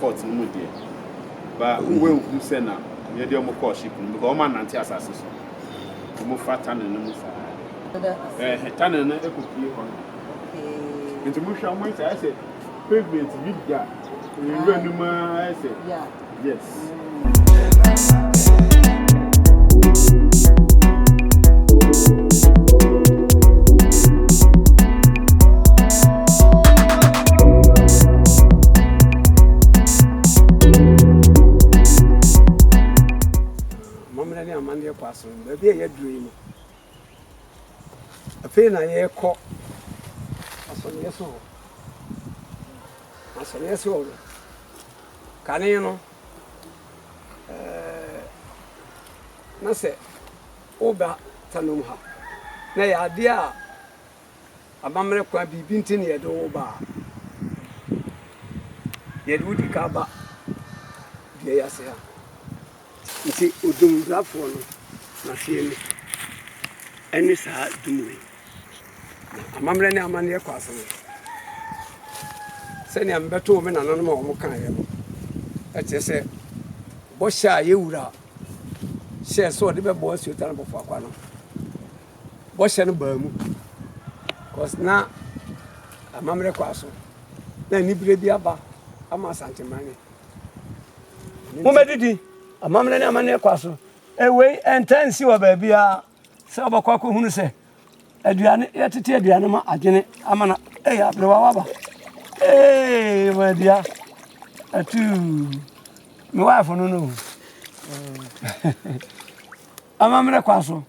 Fort no mu deɛ, ba woanhu sɛ na yɛde wɔn kɔɔ ship no mu because wɔn anante asase so. Wɔn fa tunnel no mu saa. Ɛhɛ tunnel no ɛkɔ pie hɔ no. Nti mo hwɛ wɔn sɛ ayɛ sɛ pavement bi da nwura no mu ara ayɛ sɛ. Yes. Amammerɛ ne amanneɛ kɔ aso no, baabi a yɛaduru yi no, afei na yɛrekɔ asɔneɛ so hɔ. Asɔneɛ so hɔ no, kane no, ɛɛ, na sɛ woba Tanom ha, na ɛyɛ adeɛ a amammerɛ kwan biribi nti na yɛde wo ba a, yɛde wo di ka ba dua yi ase ha. Nti odumbrafoɔ no n'aseɛ ni, ɛne saa dum wei. Na amammerɛ ne amanneɛ kɔ ase no, sɛnea mebɛtoo me nananom a wɔkaeɛ no, ɛkyerɛ sɛ bɔhyɛ a yɛn wura hyɛɛ sɛ ɔde bɛbɔ Asuotare Bofoakwa no, bɔhyɛ no baa mu. Cause na amammerɛ kɔ aso, na anibere bi aba ama Asanteman. Mommɛdidi, amammerɛ ne amanneɛ kɔ aso. Ewei ɛntaa nsi wɔ baabiara sɛ wobɛkɔ akɔhunu sɛ aduane yɛtete aduane ma adwene ama na ɛyɛ aberewa waba ee ma adua atuu me wife no no amammerɛ kwa so.